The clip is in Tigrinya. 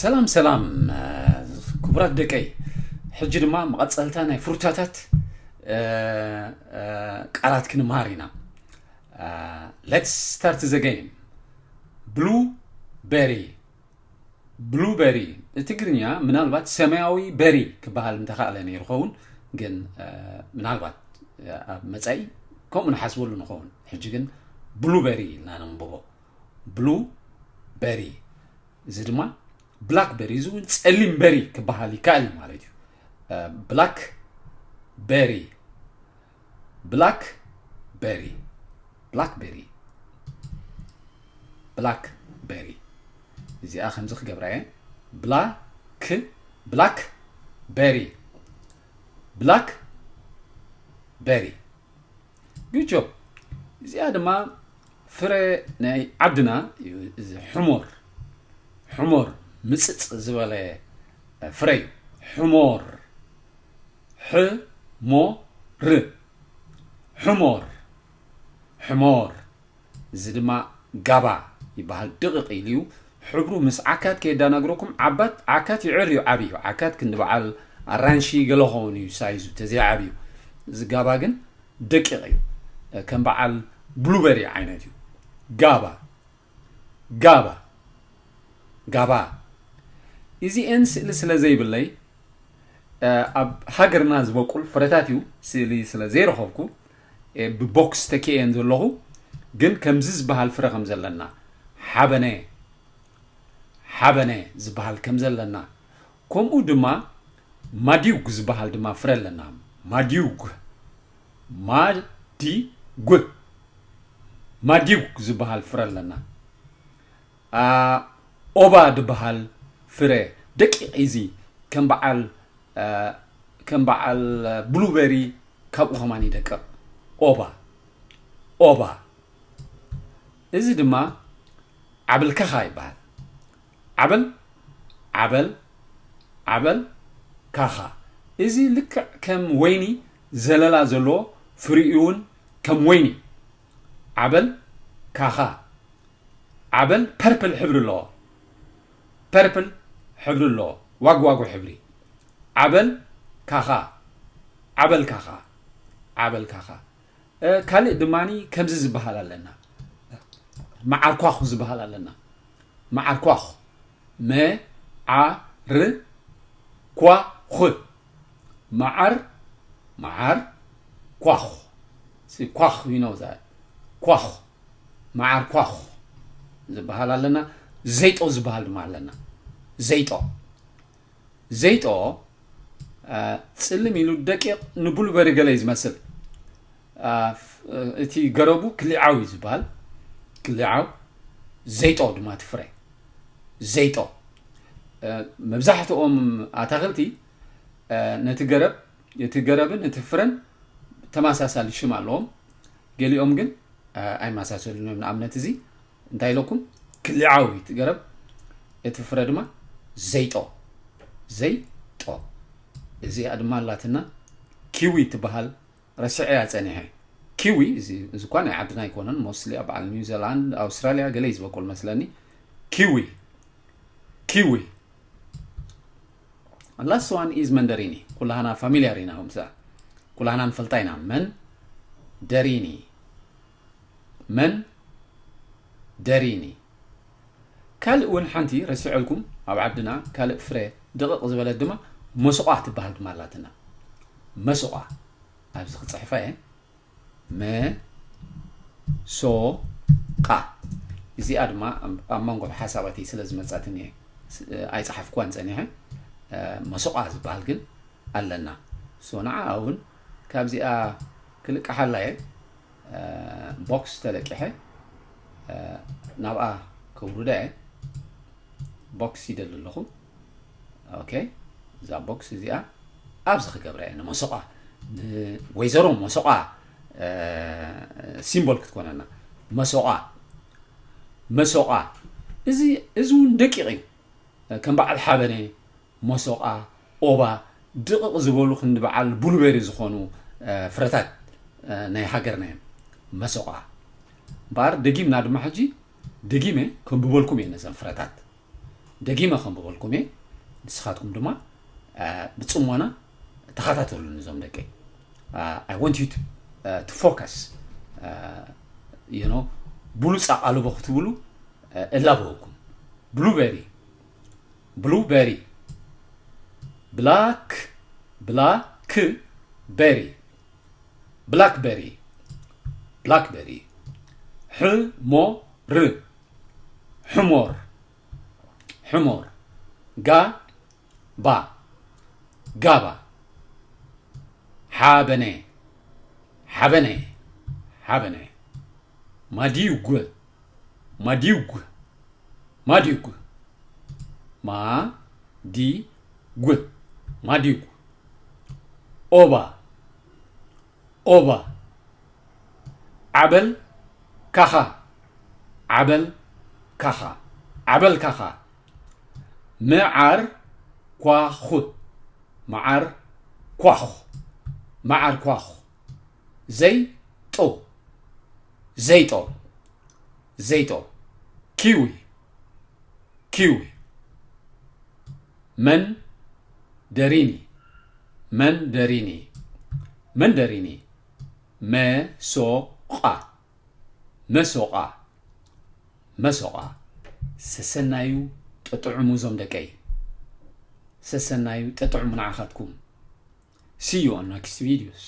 ሰላም ሰላም ክቡራት ደቀይ፣ ሕጂ ድማ መቐጸልታ ናይ ፍሩታታት ቃላት ክንመሃር ኢና። Let's start the game. Blue berry. Blue berry፣ ብትግርኛ ምናልባት ሰማያዊ በሪ ክበሃል እንተኻእለ ነይሩ ኸውን፣ ግን ምናልባት ኣብ መጻኢ ከምኡ ንሓስበሉ ንኸውን። ሕጂ ግን ብሉበሪ ኢልና ነንብቦ። ብሉ በሪ፣ እዚ ድማ ብላክ በሪ፣ እዚ እውን ጸሊም በሪ ክበሃል ይከኣል እዩ ማለት እዩ። ብላክ በሪ፣ ብላክ በሪ፣ ብላክ በሪ፣ ብላክ በሪ። እዚኣ ከምዚ ክገብራ እየ። ብላክ፣ ብላክ በሪ፣ ብላክ በሪ። Good job። እዚኣ ድማ ፍረ ናይ ዓድና እዩ። እዚ ሕሞር፣ ሕሞር ምጽጽ ዝበለ ፍረ እዩ። ሕሞር፣ ሕ ሞ ር፣ ሕሞር፣ ሕሞር። እዚ ድማ ጋባ ይበሃል። ድቕቕ ኢሉ እዩ። ሕብሩ ምስ ዓካት ከየዳናግረኩም፣ ዓባት፣ ዓካት ይዕር እዩ፣ ዓብዩ ዓካት ክንዲ በዓል ኣራንሺ ገለ ኸውን እዩ ሳይዙ ተዘይዓብዩ። እዚ ጋባ ግን ደቂቕ እዩ፣ ከም በዓል ብሉበሪ ዓይነት እዩ። ጋባ፣ ጋባ፣ ጋባ። እዚኤን ስእሊ ስለ ዘይብለይ፣ ኣብ ሃገርና ዝበቁል ፍረታት እዩ። ስእሊ ስለ ዘይረኸብኩ ብቦክስ ተኪኤን ዘለኹ። ግን ከምዚ ዝበሃል ፍረ ከም ዘለና፣ ሓበነ፣ ሓበነ ዝበሃል ከም ዘለና፣ ከምኡ ድማ ማዲጉ ዝበሃል ድማ ፍረ ኣለና። ማዲጉ፣ ማዲጉ፣ ማዲጉ ዝበሃል ፍረ ኣለና። ኦባ ዝበሃል ፍረ ደቂቕ፣ እዚ ከም በዓል ከም በዓል ብሉበሪ፣ ካብኡ ከማን ይደቅቕ። ኦባ፣ ኦባ። እዚ ድማ ዓብል ካኻ ይበሃል። ዓብል፣ ዓበል፣ ዓበል ካኻ። እዚ ልክዕ ከም ወይኒ ዘለላ ዘለዎ፣ ፍሪኡ እውን ከም ወይኒ። ዓበል ካኻ። ዓበል ፐርፕል ሕብሪ ኣለዎ። ፐርፕል ሕብሪ ኣለዎ። ዋጉ ዋጉ ሕብሪ። ዓበል ካኻ። ዓበል ካኻ። ዓበል ካኻ። ካልእ ድማ ከምዚ ዝበሃል ኣለና። መዓር ኳኹ ዝበሃል ኣለና። መዓር ኳኹ። መ ዓ ር ኳ ኹ። መዓር፣ መዓር ኳኹ። ሲ ኳኹ፣ you know that። ኳኹ። መዓር ኳኹ ዝበሃል ኣለና። ዘይጦ ዝበሃል ድማ ኣለና። ዘይጦ። ዘይጦ፣ አ፣ ጽልም ኢሉ ደቂቕ ንብሉበሪ ገለ እዩ ዝመስል። አ፣ ፍ-፣ እቲ ገረቡ ክሊዓው እዩ ዝበሃል። ክሊዓው። ዘይጦ ድማ ትፍረ። ዘይጦ። አ፣ መብዛሕትኦም ኣታኽልቲ፣ አ፣ ነቲ ገረብ፣ እቲ ገረብን እቲ ፍረን ተመሳሳሊ ሽም ኣለዎም። ገሊኦም ግን፣ አ፣ ኣይመሳሰሉን እዮም። ንኣብነት እዚ እንታይ ኢለኩም? ክሊዓዊ እቲ ገረብ፣ እቲ ፍረ ድማ ዘይጦ። ዘይጦ። እዚኣ ድማ ኣላትና ኪዊ ትበሃል። ረሲዐያ ጸኒሐ። ኪዊ፣ እዚ፣ እዚ እኳ ናይ ዓድና ኣይኮነን፣ ሞስትሊ ኣብ በዓል ኒውዚላንድ፣ ኣውስትራልያ ገለ እዩ ዝበቁል መስለኒ። ኪዊ፣ ኪዊ። Last one is መንደሪኒ። ኩላህና ፋሚልያር ኢና ምስኣ። ኩላህና ንፈልጣ ኢና። መንደሪኒ። መንደሪኒ። ካልእ እውን ሓንቲ ረሲዐልኩም፣ ኣብ ዓድና ካልእ ፍረ ድቕቕ ዝበለት ድማ መሶቋ ትበሃል ድማ ኣላትና። መሶቋ። ኣብዚ ክጽሕፋ እየ። መ ሶ ቃ። እዚኣ ድማ ኣብ፣ ኣብ መንጎ ሓሳባተይ ስለ ዝመጻትኒ እየ ስ-፣ ኣይጸሓፍኩዋን ጸኒሐ። እ፣ መሶቋ ዝበሃል ግን ኣለና። ሶ ንዓ እውን ካብዚኣ ክልቅሓላ እየ። እ፣ ቦክስ ተለቂሐ፣ እ፣ ናብኣ ከውርዳ እየ። ቦክስ ይደሊ ኣለኹ። ኦኬ፣ እዛ ቦክስ እዚኣ ኣብዚ ክገብራ እየ። ንመሶቋ፣ ንወይዘሮ መሶቋ፣ እ፣ ሲምቦል ክትኮነና። መሶቋ፣ መሶቋ። እዚ፣ እዚ እውን ደቂቕ እዩ። ከም በዓል ሓበነ፣ መሶቋ፣ ኦባ፣ ድቕቕ ዝበሉ ክንዲ በዓል ብሉቤሪ ዝኾኑ፣ እ፣ ፍረታት፣ እ፣ ናይ ሃገርና እዮም። መሶቋ። እምበኣር ደጊምና ድማ ሕጂ፣ ደጊመ ከንብበልኩም እየ ነዘን ፍረታት። ደጊመ ከም በበልኩም እየ። ንስኻትኩም ድማ ብፅሞና ተኸታተሉን እዞም ደቀይ። I want you to focus, you know, ብሉፅ ኣቓልቦ ክትብሉ እላበወኩም። Blueberry, blueberry. Black, black, berry. Blackberry, blackberry. ሕሞር፣ ሕሞር፣ ሕሞር። ጋባ፣ ጋባ። ሓበነ፣ ሓበነ፣ ሓበነ። ማዲጉ፣ ማዲጉ፣ ማዲጉ። ማዲጉ፣ ማዲጉ። ኦባ፣ ኦባ። ዓበል ካኻ፣ ዓበል ካኻ፣ ዓበል ካኻ። መዓር ኳኹ፣ መዓር ኳኹ፣ መዓር ኳኹ። ዘይጦ፣ ዘይጦ፣ ዘይጦ። ኪዊ፣ ኪዊ። መንደሪኒ፣ መንደሪኒ፣ መንደሪኒ። መሶቓ፣ መሶቓ፣ መሶቓ። ሰሰናዩ ጥጥዑሙ ዞም ደቀይ፣ ሰሰናዩ ጥጥዑሙ ንዓኻትኩም። See you on next videos.